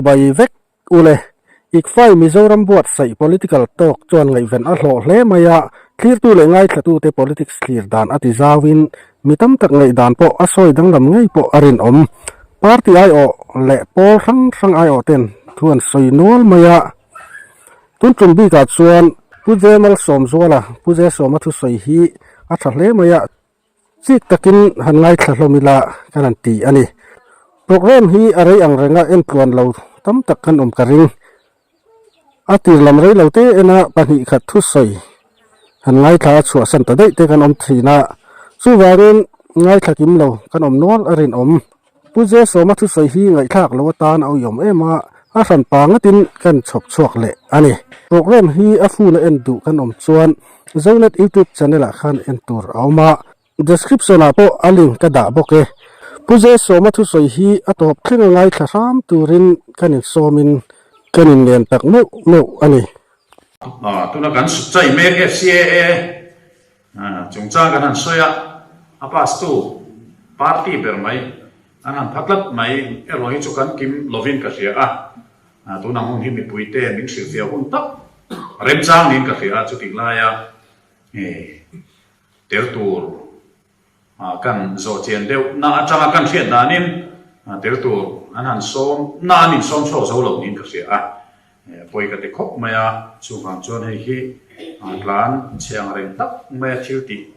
Bai vek u le. ICFAI Mizoram buatsaih political talk chuan ngaihven a hlawh hle mai a, thlirtu leh ngaithlatute politics thlir dan a ti zauin mi tam tak ngaihdan pawh a sawi danglam ngei pawh a rinawm. Party aiawh leh pawl hrang hrang aiawh ten thu an sawi nual mai a. Tun tum bikah chuan Pu Jemalsawmzuala, Pu Jesawma thusawi hi a tha hle mai a. Chik takin han ngaithla hlawm ila kan han ti a ni. Programme hi a rei ang renga en tluan lo tam tak kan awm ka ring. A tir lam rei lo te ena pahnihkhat thusawi han ngaithla a chhuahsan ta daih te kan awm thin a, chuvangin ngaithla kim lo kan awm nual a rinawm. Pu Jesawma thusawi hi ngaihthlak lo atan a uiawm em a, a hran pa ngatin kan chhawp chhuak leh a ni. Programme hi a full a en duh kan awm chuan Zonet YouTube channel ah khan en tur a awm a, description ah pawh a link ka dah bawk e. Pu Jesawma thusawi hi a tawp thleng a ngaithla hram turin kan insawmin kan inlen tak meuh meuh a ni. Tuna kan chai mek FCAA Chungchang kan han sawi a, a pass tu party ber mai an han pha tlat mai erawh hi chu kan kim lovin ka hria a, tunang hun hi mipuite min hrilhfiah hun tak remchang niin ka hria a, chutih laia tel tur kan zawh chian deuh na atanga kan hriat danin tel tur an han sawm na an insawm chhuak zo lo niin ka hria a. Pawi ka ti khawp mai a, chuvang chuan hei hi tlan chhe ang reng tak maia thil tih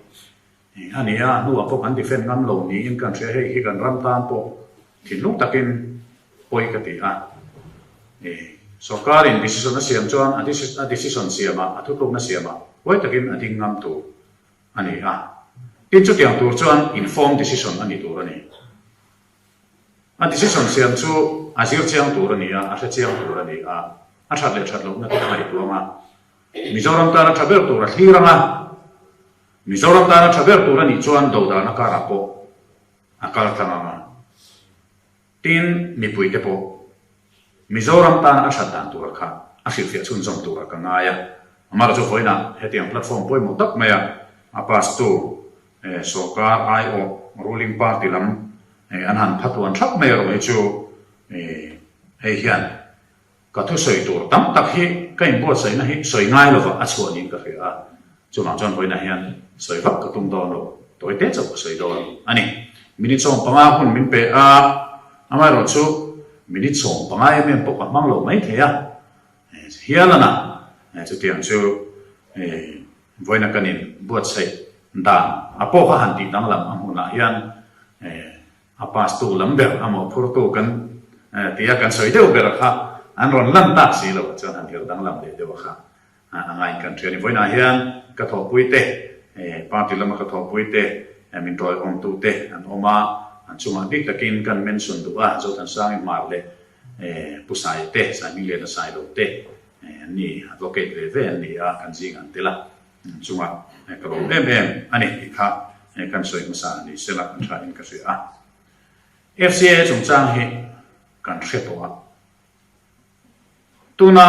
a ni a, a hnuah pawh kan defend ngam lo niin kan hria, hei hi kan ram tan pawh thinlung takin pawi ka ti a. Sawrkarin decision a siam chuan a decision siamah, a thutlukna siamah huai takin a ding ngam tur a ni a, tin chutiang tur chuan informed decision a ni tur a ni. A decision siam chu a zir chiang tur a ni a, a hre chiang tur a ni a, a that leh that lohna te a ngaihtuah ang a, Mizoram tana tha ber tur a thlir ang a, Mizoram tana tha ber tur a nih chuan dodalna karah pawh a kal tlang ang a, tin mipuite pawh Mizoram tana a that dan tura kha a hrilhfiah chhunzawm turah ka ngai a, amaherawhchu vawiinah hetiang platform pawimawh tak maia a pass tu Sawrkar aiawh ruling party lam an han pha tuan thap mai erawh hi chu hei hian ka thusawi tur tam tak hi ka inbuatsaihna hi sawi ngai lova a chhuah niin ka hria a, chuvang chuan vawiinah hian sawi vak ka tum dawn lo, tawi te chauh ka sawi dawn a ni. Minute 15 hun min pe a, amaherawhchu minute 15 em em pawh ka hmang lo maithei a, hial a na, chutiang chu Vawiina kan in buatsaih dan a pawh kha han tih danglam a hmunah hian a pass tu lam ber a mawhphurtu kan tia kan sawi deuh ber kha an rawn lan tak si lo chuan han hir danglam leh deuh a kha a ngaiin kan hria a ni. Vawiinah hian ka thawhpui te, party lama ka thawhpui te, min tawiawmtu te an awm a, an chungah bik takin kan mention duh a, Zothansangin Hmar leh Pu Saia te, Saihmingliana Sailo te, An ni, advocate ve ve an ni a, kan zing an tel a, an chungah ka lawm em em a ni tih kha kan sawi hmasa a ni sela kan tha in ka hria a. FCA chungchang hi kan hre tawh a, tuna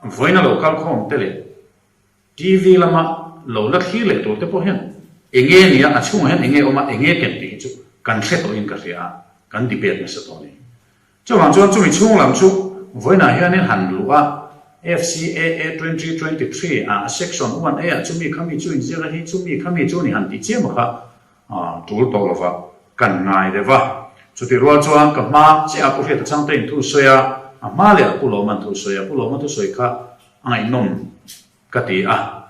vawiina lo kal khawm te leh TV lama lo la thlir leh tur te pawh hian enge nia a chhungah hian enge awm a, enge ken tih hi chu kan hre tawhin ka hria a, kan debate nasa tawh a ni. Chuvang chuan chumi chhung lam chu vawiinah hianin han luh a, FCAA 2023 ah section 1 A ah chumi khami chu inziak a hi chumi khami chu ni han tih chiam a kha tul tawh lova kan ngai deuh a. Chutih rual chuan ka hma chiah a Pu Hriata Chhangte in thu sawi a, a hma leh a Pu Lawman thu sawi a, Pu Lawma thusawi kha a ngaihnawm ka ti a,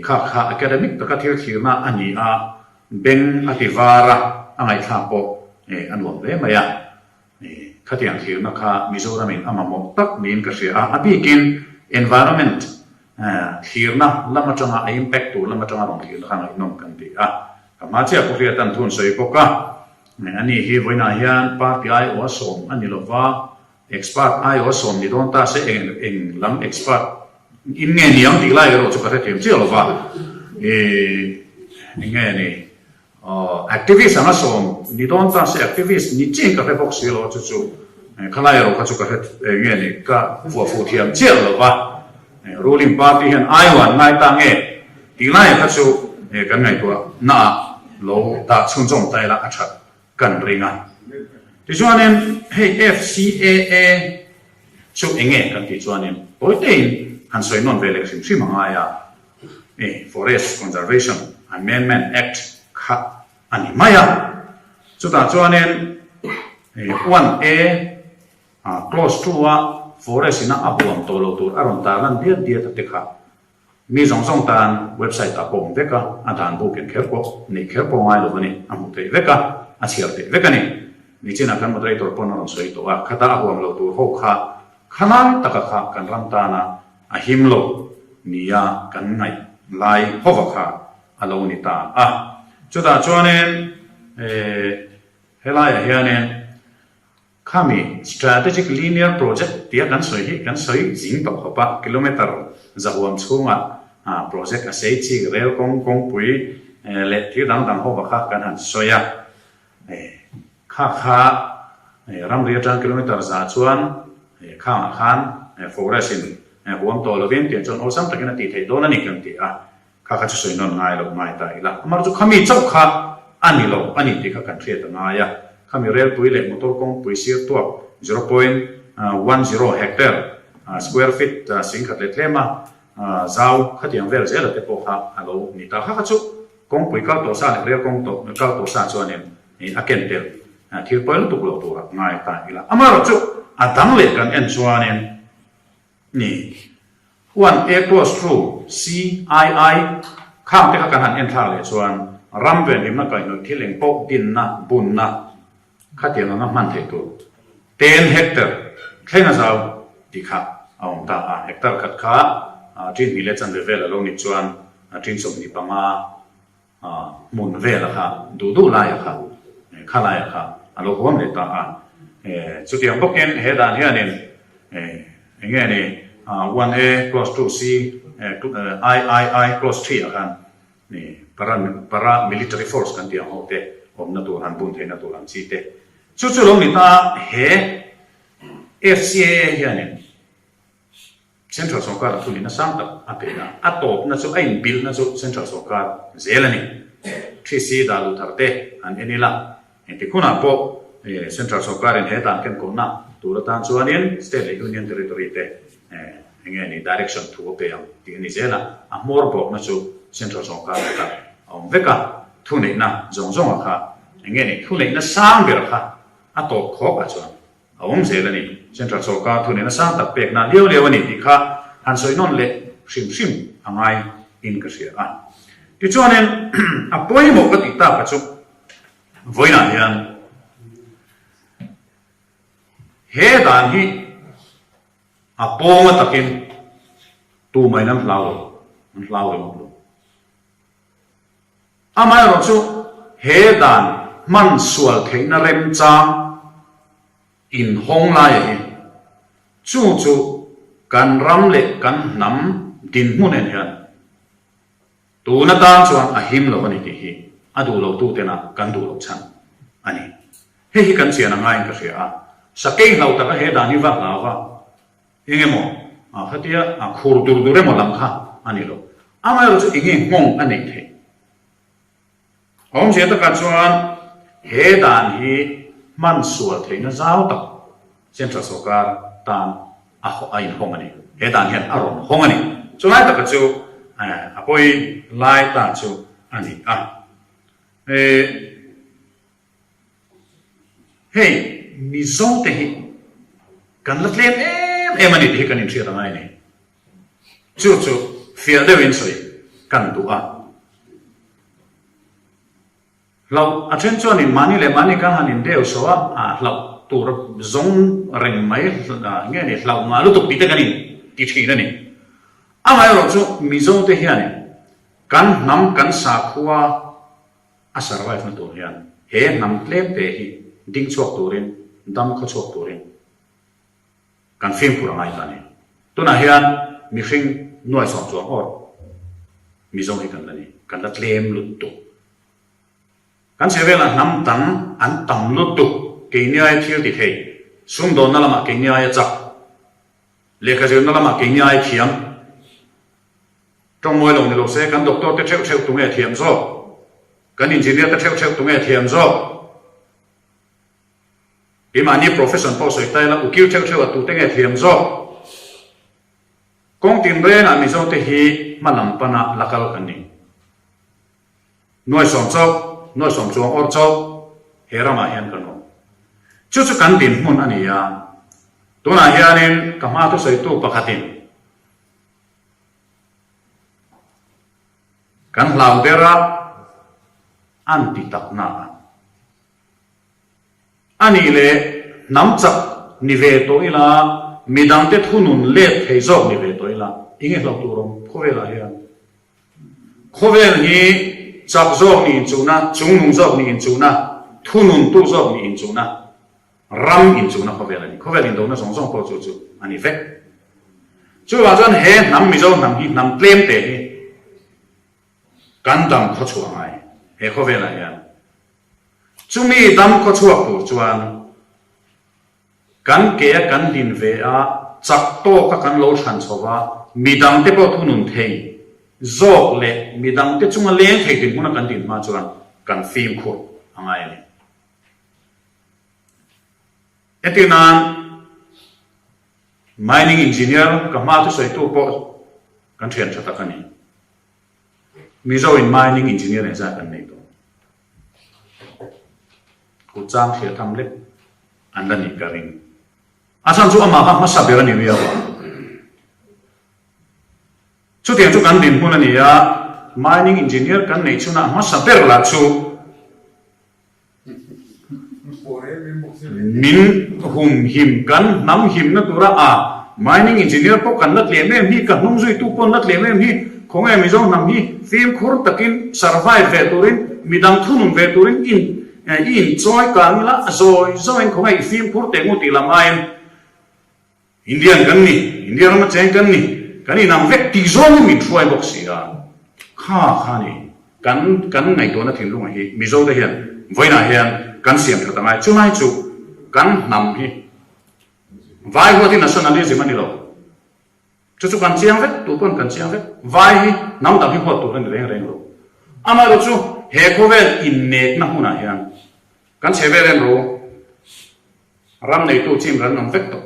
kha kha academic taka thil thlirna a ni a, beng a ti var a, a ngaihthlak pawh a nuam hle mai a. Khatiang thlirna kha Mizoramin a mamawh tak niin ka hria a, a bikin environment thlirna lam atanga a impact tur lam atanga rawn thlirna kha ngaihnawm kan ti a. Ka hma chiah Pu Hriatan thu an sawi bawk a, ani hi vawiinah hian party aiawh a sawm a ni lova, Expert aiawh a sawm ni dawn ta se eng eng lam expert in nge ni ang tih lai erawh chu ka hrethiam chiah lo va, ih eng nge ni aw activist anga sawm ni dawn ta se activist ni chiah in ka hre bawk si lo a chu chu khalai erawh kha chu ka hre eng nge ni ka vuah fuh thiam chiah lo va, ruling party hian aiawh an ngai ta nge tih lai kha chu kan ngaihtuah na ah lo dah chhunzawm ta ila a that Kan ring a. Tichuanin hei FCAA Chu eng nge kan tih chuanin tawitein han sawi nawn ve leh hrim hrim a ngai a, e Forest Conservation Amendment Act kha a ni mai a. Chutah chuanin one A clause 2 a forest ina a huam tawh lo tur a rawn tarlan diat diat a te kha Mi zawng zawng tan website ah pawh awm vek a, a dan bu ken kher pawh neih kher pawh ngai lo a ni, a hmuh theih vek a, a chhiar theih vek a ni. Nichinah kan moderator pawn a rawn sawi tawh a, khata a huam lo tur ho kha khalai taka kha kan ram tana a him lo nia kan ngaih lai hova kha a lo ni ta a. Chutah chuanin helaiah hianin Khami Strategic Linear Project tia kan sawi hi kan sawi zing tawh khawp a, kilometre zahuam chhungah project a sei chik rel kawng kawngpui leh thil dang dang ho kha kan han sawi a. Kha kha ramri atang kilometre za chuan khangah khan forest in huam tawh lovin tiang chuan awlsam takin a tih theih dawn a ni kan ti a. Kha kha chu sawi nawn ngai loh ngai ta ila. Amar chu khami chauh kha a ni lo a ni tih kha kan hriat a ngai a. Khami relpui leh motor kawngpui sir tuak 0.10 hectare, square feet, singkhat leh tlem a zau khatiang vel zela te pawh kha a lo ni ta. Kha kha chu kawngpui kal tawh sa leh rel kawng tawh kal tawh sa chuanin a ken tel thil pawi lutuk lo tura ngai ta ila. Amaherawhchu a dang leh kan en chuanin Ni. One A clause through CII khang te kha kan han en thlak leh chuan ram venhimna kaihhnawih thil eng pawh dinna, bunna khatiang anga hman theih tur ten hectare thleng a zau tih kha a awm ta a. Hectare khat kha ṭin hnih leh chanve vel a lo nih chuan ṭin 25 hmun vela kha duh duh laia kha kha laia kha a lo huam leh ta a. Chutiang bawkin he dan hianin eng nge ni one A clause 2 C I I I clause 3 ah khan para para military force kan tih ang ho te awmna tur han bun theihna tur ang chi te chu chu lo ni ta he FCAA hianin Central sawrkar a thunihna sang tak a pe a, a tawpna chu a inbilhna chu Central sawrkar zel a ni. Hrisi dah luh thar te an en ila, engtik hunah pawh Central sawrkarin he dan kenkawlna tur atan chuanin State leh Union Territory te eng nge ni direction thu a pe ang tih a ni zel a, a hmawr bawkna chu Central sawrkar kutah a awm vek a, thuneihna zawng zawnga kha eng nge ni thuneihna sang ber kha a tawp khawkah chuan A awm zel a ni. Central sawrkar thu nena sang tak pekna liau liau a ni tih kha han sawi nawn leh hrim hrim a ngai in ka hria a. Tichuanin a pawimawh ka tih tak a chu vawiinah hian he dan hi a pawnga takin tumahin an hlau lo, an hlau ringawt lo. Amaherawh chu he dan hman sual theihna remchang inhawng laia hi chu chu kan ram leh kan hnam dinhmun en hian tun atan chuan a him lo a ni tih hi a duh lo tu tena kan duh loh chhan a ni. Hei hi kan chian a ngaiin ka hria a, sakei hlau taka he dan hi va hlau va, Eng emaw khatia a khur dur dur emaw lam kha a ni lo. Amaherawh chu eng nge nghawng a neih theih? A awmzia takah chuan he dan hi hman sual theihna zau tak Central sawrkar tan a a inhawng a ni. He dan hian a rawn hawng a ni. Chulai taka chu a pawi lai ta chu a ni a. Hei, Mizo te hi kan la tlem em em a ni tih hi kan inhriat a ngai a ni. Chu chu fiah deuhin sawi kan duh a. Hlauh a then chuanin mahni leh mahni kan han indeu so a, ah hlauh tur zawng reng mai nge ni hlauh ngah lutuk tih te kan in ti thin a ni. Amaherawh chu Mizo te hianin kan hnam kan sakhua A survive na tur hian he hnam tlem te hi ding chhuak turin, dam khaw chhuak turin kan fimkhur a ngai ta a ni. Tunah hian mihring nuai sawm chuang awr Mizo hi kan la ni, kan la tlem lutuk. Kan chhehvelah hnam dang an tam lutuk, keini aia thil ti thei, sumdawnna lamah keini aia chak, lehkha zirna lamah keini aia thiam, Tawng mawi lo ni lo se, kan doctor te theuh theuh tunge thiam zawk? Kan engineer te theuh theuh tunge thiam zawk? Keimahni profession pawh sawi ta ila ukil theuh theuh a tute nge thiam zawk? Kawng tinrengah Mizote hi hma lam pana la kal kan ni. Nuaisawm chauh, nuaisawm chuang awr chauh he ramah hian kan awm. Chu chu kan dinhmun a ni a. Tunah hianin ka hma thusawitu pakhatin kan hlau ber a, an ti tak na a. A nih leh hnam chak ni ve tawh ila, midangte thunun let thei zawk ni ve tawh ila, eng nge hlauh tur awm khawvelah hian? Khawvel hi chak zawk nih inchuhna, chungnung zawk nih inchuhna, thununtu zawk nih inchuhna, ram inchuhna khawvel a ni. Khawvel indona zawng zawng pawh chu chu a ni vek. Chuvang chuan he hnam Mizo hnam hi hnam tlemte hi kan dam khawchhuah ngai he khawvelah hian. Chumi dam khawchhuak tur chuan kan ke a kan din ve a, chak tawk a kan lo thlan chho va, midangte pawh thunun thei zawk leh midangte chunga leng thei dinhmun a kan din hma chuan kan fimkhur a ngai a ni. Heti nan Mining Engineer ka hma thusawitu pawh kan thian tha tak a ni. Mizo in Mining Engineer engzah kan nei tawh? Kut chang thliah tham lek an la nih ka ring. A chhan chu amah kha hmasa ber a ni viau a. Chutiang chu kan dinhmun a ni a, Mining Engineer kan neih chhunah hmasa ber lah chu Min humhim kan hnam himna tura a mining engineer pawh kan la tlem em hi, ka hnung zuitu pawh an la tlem em hi, khawnge Mizo hnam hi fimkhur takin survive ve turin midang thunun ve turin in i inchawi kang ila a zawi zawiin khawnge i fimkhur teh ngu tih lam aiin Indian kan ni, India rama cheng kan ni, kan inang vek tih zawngin min hruai bawk si a, kha kha ni kan kan ngaihtuahna thinlunga hi Mizo te hian vawiinah hian kan siam that angai, chulai chu kan hnam hi vai huat hi nationalism a ni lo, chu chu kan chiang vek, tu pawn kan chiang vek, vai hi hnam dang hi huat tur a ni reng reng lo, amaherawh chu he khawvel innekna hmunah hian kan chhe vel em ro. Ram neitu chin ran awm vek tawh.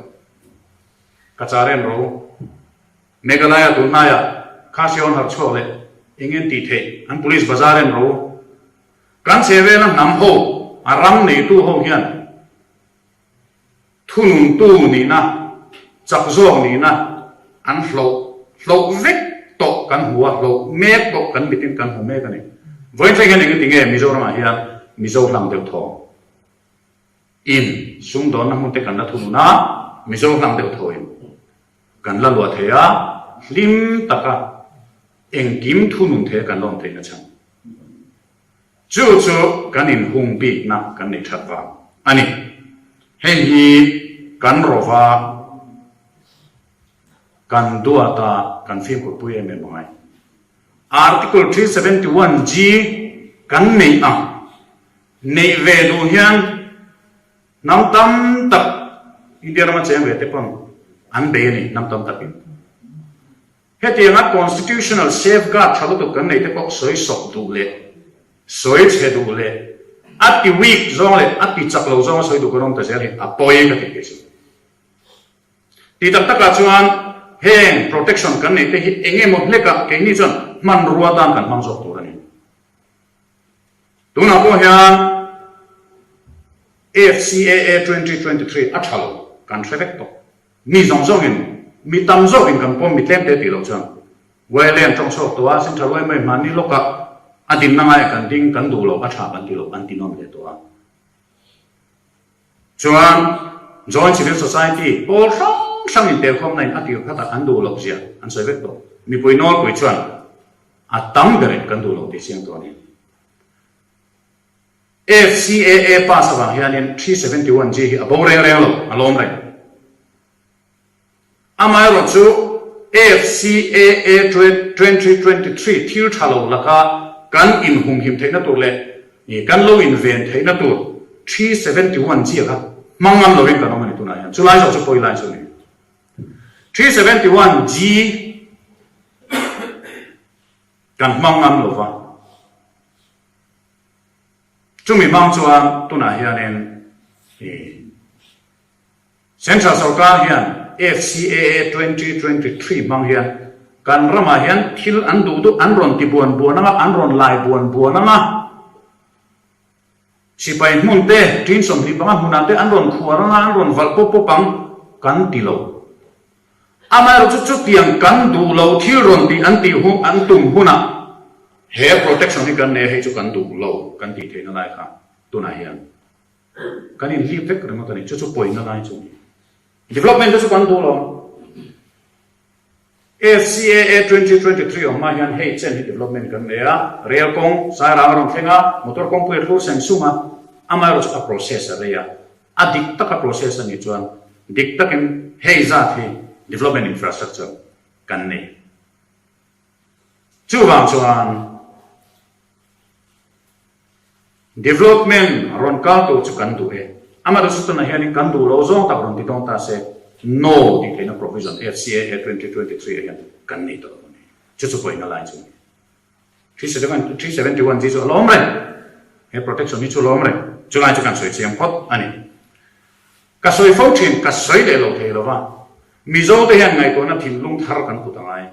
Ka char em ro. Meghalaya tun hnaiah Khasi-awn harh chhuak leh eng en tih theih an police bazar em ro. Kan chhehvela hnam ho a ram neitu ho hian thununtu nihna, chak zawk nihna an hloh hloh vek tawh kan hmu a, hloh mek pawh kan mitin kan hmu mek a ni. Vawiin thleng hian engati nge Mizoramah hian Mizo hlang deuh thawng? In sumdawnna hmun te kan la thunun a, Mizo hlang deuh tho in kan la luah thei a, hlim taka engkim thunun thei a kan la awm theihna chhan chu chu kan inhung bikna kan neih that vang a ni. Hei hi kan rawva kan duata kan fimkhurpui em em angai. Article 371 G kan neih ang. Neih ve duh hian hnam tam tak India rama cheng ve te pawn an bei a ni, hnam tam takin. Hetianga constitutional safeguard tha lutuk kan neih te pawh sawi sawp duh leh sawi chhe duh leh a ti weak zawng leh a ti chak lo zawnga sawi duh kan awm ta zel hi a pawi ka ti kei chu. Ti tak takah chuan heng protection kan neih te hi eng emaw hlekah keini chuan hmanrua tan kan hmang zawk tur a ni. Tunah pawh hian AFCAA 2023 a tha lo kan hre vek tawh. Mi zawng zawngin, mi tam zawkin kan pawm mi tlemte tih loh chuan YLA an tawng chhuak tawh a, Central yma hmanni lawkah a dinna ngaia kan ding, kan duh lo, a tha kan ti lo, an ti nawn leh tawh a. Chuan Joint Civil Society pawl hrang hrang intelkhawmna in a tir khatah an duh loh zia an sawi vek tawh. Mipui nawlpui chuan A tam berin kan duh lo tih chiang tawh a ni. FCAA pass avang hianin 371G hi a bo reng reng lo, a lawm reng. Amaherawh chu FCAA 2023 thil tha lo laka kan inhumhim theihna tur leh kan lo inven theihna tur 371G a kha hmang ngam lovin kan awm a ni tunah hian. Chulai zawk chu pawi lai chu a ni. 371G Kan hmang ngam lo va. Chumi hmang chuan tunah hianin i. Central sorkar hian FCAA 2023 hmang hian kan ramah hian thil an duh duh an rawn ti buan buan anga, an rawn lai buan buan anga, sipai hmun te, ṭin 25 hmunah te an rawn khuar anga, an rawn valh pawp pawp ang kan ti lo. Amaherawhchu chutiang kan duh lo thil rawn tih an tih hun an tum hunah he protection hi kan nei a, hei chu kan duh lo kan tih theihna lai kha tunah hian Kan inhlip vek ringawt a ni. Chu chu pawina lai chu a ni. Development te chu kan duh lo. FCAA 2023 awm hma hian hei chen hi development kan nei a, rail kawng Sairang a rawn thleng a, motor kawngpui a thlur seng sung a, amaherawhchu chu a process a rei a, a dik taka process a nih chuan dik takin hei zat hi development infrastructure kan nei. Chuvang chuan Development rawn kal tur chu kan duh e. Amaherawhchu chu tunah hianin kan duh lo zawng tak rawn ti dawn ta se, No tih theihna provision FCAA 2023 ah hian kan nei tawh lo a ni. Chu chu pawina lai chu a ni. 371 G chu a lawm reng. He protection hi chu a lawm reng. Chu lai chu kan sawi chiang phawt a ni. Ka sawi fo thin, ka sawi leh lo thei lo va. Mizo te hian ngaihtuahna thinlung thar kan put a ngai.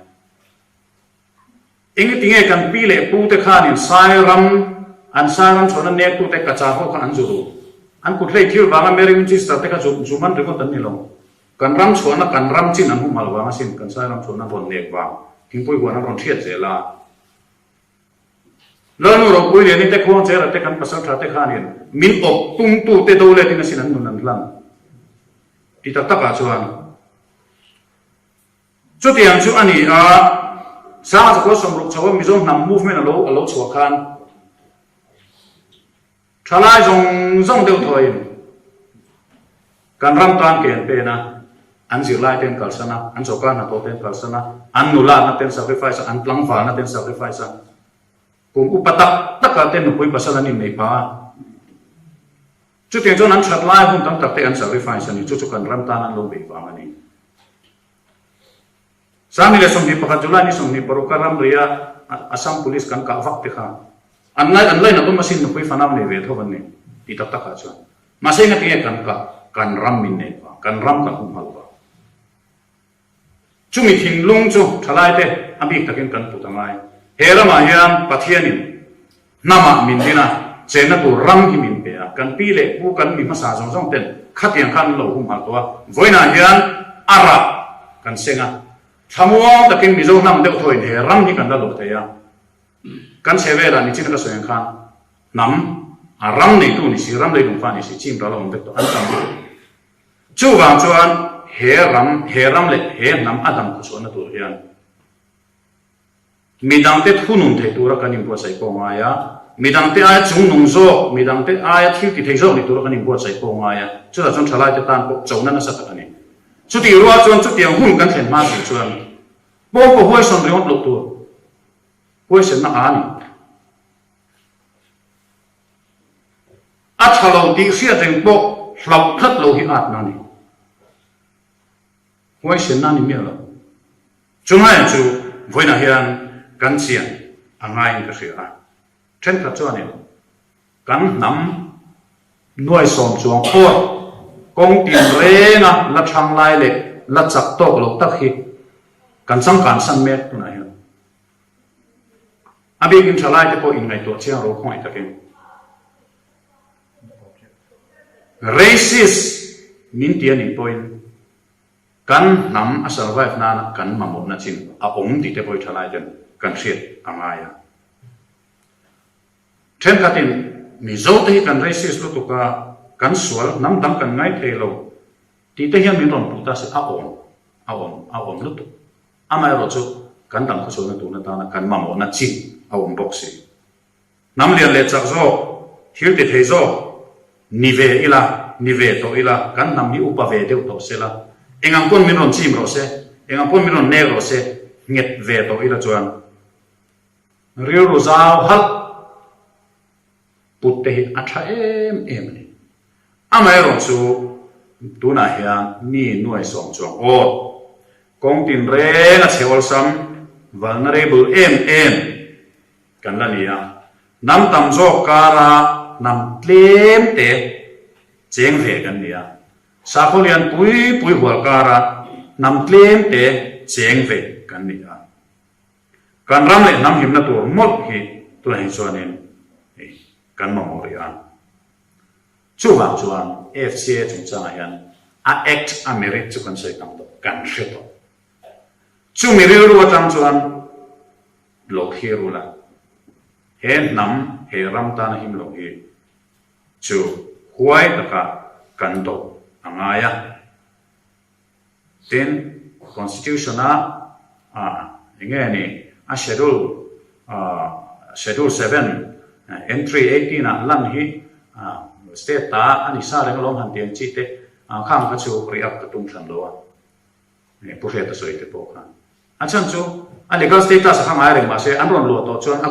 Engati nge kan pi leh pu te khanin Sairam, an Sairam chhuahna nektu te Kacha ho kha an zu ru? An kut hlei thil vanga Mary Winchester te kha zu zu man ringawt an ni lo. Kan ram chhuahna kan ram chin an humhal vang asin, kan Sairam chhuahna an rawn nek vang, thingpui huan an rawn thiat zel a. Lalnu ropui liani te Khuangchera te kan pasaltha te khanin min awp tumtu te do letin asin an nun an hlan. Ti tak takah chuan. Chutiang chu a ni a, Sanga Zakua Sawmruk chho a Mizo hnam movement a lo a lo chhuah khan thalai zawng zawng deuh thawiin kan ram tan ke an pen a, an zirlai te an kalsan a, an sawrkar hnathawh te an kalsan a, an nulatna te an sacrifice a, an tlangvalna te an sacrifice a, kum upa tak takah te nupui pasal an inneih phah a. Chutiang chuan an that lai hun tam tak te an sacrifice a ni, chu chu kan ram tan an lo beih vang a ni. 2021 July ni 26 a ramria Assam Police kan kah vak te kha an lai an lainat awm asin nupui fanau nei ve tho an ni ti tak takah chuan. Mahse engati nge kan kah kan ram min nei vang, kan ram kan humhalh vang. Chumi thinlung chu thalaite a bik takin kan put a ngai. He ramah hian Pathianin hnamah min din a, chenna tur ram hi min pe a, kan pi leh pu kan mi hmasa zawng zawng ten khatiang khan an lo humhalh tawh a, vawiinah hian a rah kan seng a, thlamuang takin Mizo hnam deuh thawin he ram hi kan la luah thei a. Kan chhe velah nichina ka sawi ang khan hnam a ram neitu ni si, ram leilung fa ni si, chim ral a awm vek tawh, an tam lutuk. Chuvang chuan he ram, he ram leh he hnam a dam khawchhuahna tur hian midangte thunun thei tura kan inbuatsaih pawh ngai a, midangte aia chungnung zawk, midangte aia thil ti thei zawk ni tura kan inbuatsaih pawh ngai a, chutah chuan thalaite tan pawh chona nasa tak a ni. Chutih rual chuan chutiang hun kan thlen hma si chuan pawngkaw huaisawn ringawt loh tur huaisenna a ni. A tha lo tih hriat reng pawh hlauh tlat lo hi atna a ni. Huaisenna a ni miah lo. Chungaia chu vawiinah hian kan chian a ngaiin ka hria a. Thenkhat chuanin kan hnam nuaisawm chuang phawt kawng tin renga la thang lai leh la chak tawk lo tak hi kan changkan san mek tunah hian. A bikin thalaite pawh inngaihtuah chiang ro khawngaih takin. Racist min ti a nih pawhin kan hnam a survive nana kan mamawhna chin a awm tih te pawh hi thalaiten kan hriat a ngai a. Thenkhatin Mizo te hi kan racist lutuk a, kan sual hnam dang kan ngai thei lo tih te hian min rawn puh ta se a awm, a awm, a awm lutuk. Amaherawhchu, kan dam khawchhuahna tun atana kan mamawhna chin a awm bawk si. Hnam lian leh chak zawk, thil ti thei zawk ni ve ila, ni ve tawh ila, kan hnam hi upa ve deuh tawh sela, engang pawn min rawn chim rawh se, engang pawn min rawn nek rawh se, nghet ve tawh ila chuan rilru zau halh put te hi a tha em em a ni. Amaherawhchu, tunah hian mi nuaisawm chuang awt, kawng tinreng a chhe awlsam, vulnerable, em em kan la ni a. Hnam tam zawk kara hnam tlem te cheng ve kan ni a. Sakhaw lian pui pui hual kara hnam tlem te cheng ve kan ni a. Kan ram leh hnam himna tur mawlh hi tunah hi chuanin kan mamawh rih a. Chuvang chuan FCA chungchangah hian a act a merit chu kan sawi tam tawh, kan hre tawh. Chumi rilru atang chuan lo thlir ula, he hnam, he ram tana him lo hi chu huai taka kan do a ngai a. Tin, Constitution-a eng nge ni a Schedule Schedule 7 Entry 18 ah lan hi State ta a ni sa reng alawm han ti ang chi te khang kha chu react ka tum hran lo a. Pu Hriata sawi te pawh khan A chhan chu a legal status a kha ngai reng mahse an rawn luah tawh chuan a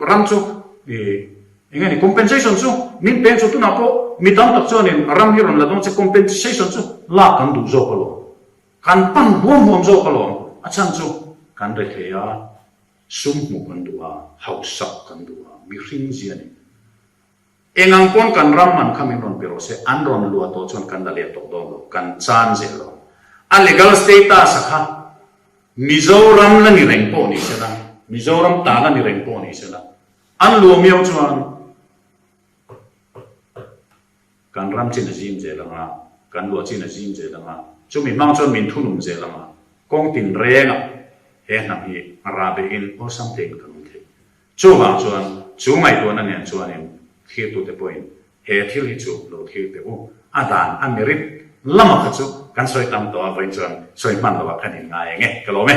ram chu ih eng nge ni compensation chu min peng chu tunah pawh mi tam tak chuanin ram hi rawn la dawn che compensation chu lak kan duh zawk alawm kan pan huam huam zawk alawm a chhan chu kan re thei a sum hmuh kan duh a hausak kan duh a mihring zia ni. Eng ang pawn kan ram man kha min rawn pe rawh se, an rawn luah tawh chuan kan la let tawh dawn lo, kan chan zel lo. A legal status a kha Mizoram la ni reng pawh ni sela, Mizoram ta la ni reng pawh ni sela, an luah miau chuan kan ram chin a zim zel ang a, kan luah chin a zim zel ang a, chumi hmang chuan min thunun zel ang a, kawng tinrengah he hnam hi rahbehin awlsam tein kan awm thei. Chuvang chuan chu ngaihtuahna nen chuanin thlirtute pawhin he thil hi chu lo thlir teh u, a dan a merit lama kha chu kan sawi tam tawh a, vawiin chuan sawi hman lovah khan in ngai eng e, ka lawm e.